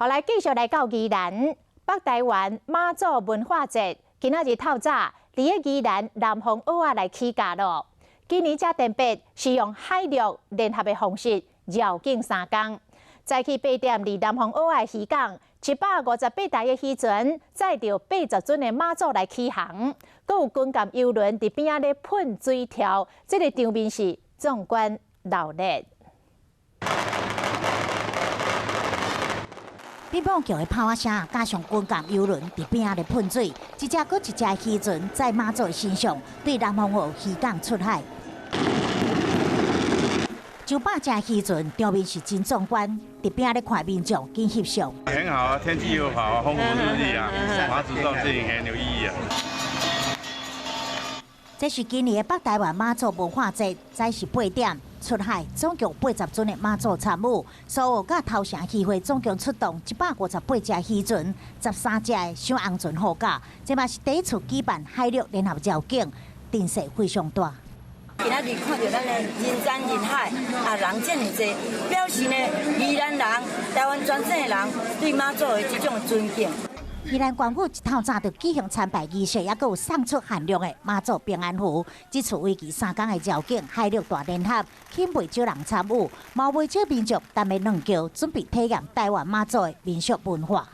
好，來繼續來到宜蘭北台灣媽祖文化節，今仔日透早佇个宜蘭南方澳仔來起駕囉。今年遮特別是用海陸聯合的方式繞境3工。早起8點，佇南方澳仔漁港，158台的漁船載著80尊的媽祖來起航，閣有軍艦郵輪佇邊仔咧噴水柱，這个場面是壯觀鬧熱。乒乓球的炮仔聲，加上軍艦郵輪佇邊仔咧噴水，一隻閣一隻漁船載媽祖的神像對南方澳漁港出海。上百隻漁船場面是真壯觀，佇邊仔咧看民眾緊翕相。很好啊，天氣又好，風和日麗啊，媽祖造這很有意義啊。這是今年的北台灣媽祖文化節，早時8點出海，總共80尊的媽祖參與，蘇澳佮頭城漁會總共出動158隻漁船，13隻的雙紅船護駕，這嘛是第一次舉辦海陸聯合繞境，陣勢非常大。今仔日看著咱的人山人海，啊，人遮爾濟，表示呢，宜蘭人、台灣全省的人對媽祖的這種尊敬。宜蘭縣府一透早就舉行參拜儀式，抑閣有送出限量的媽祖平安符。這次為期3工的繞境海陸大聯合，吸引袂少人參與，嘛袂少民眾踮咧軟轎，準備體驗台灣媽祖的民俗文化。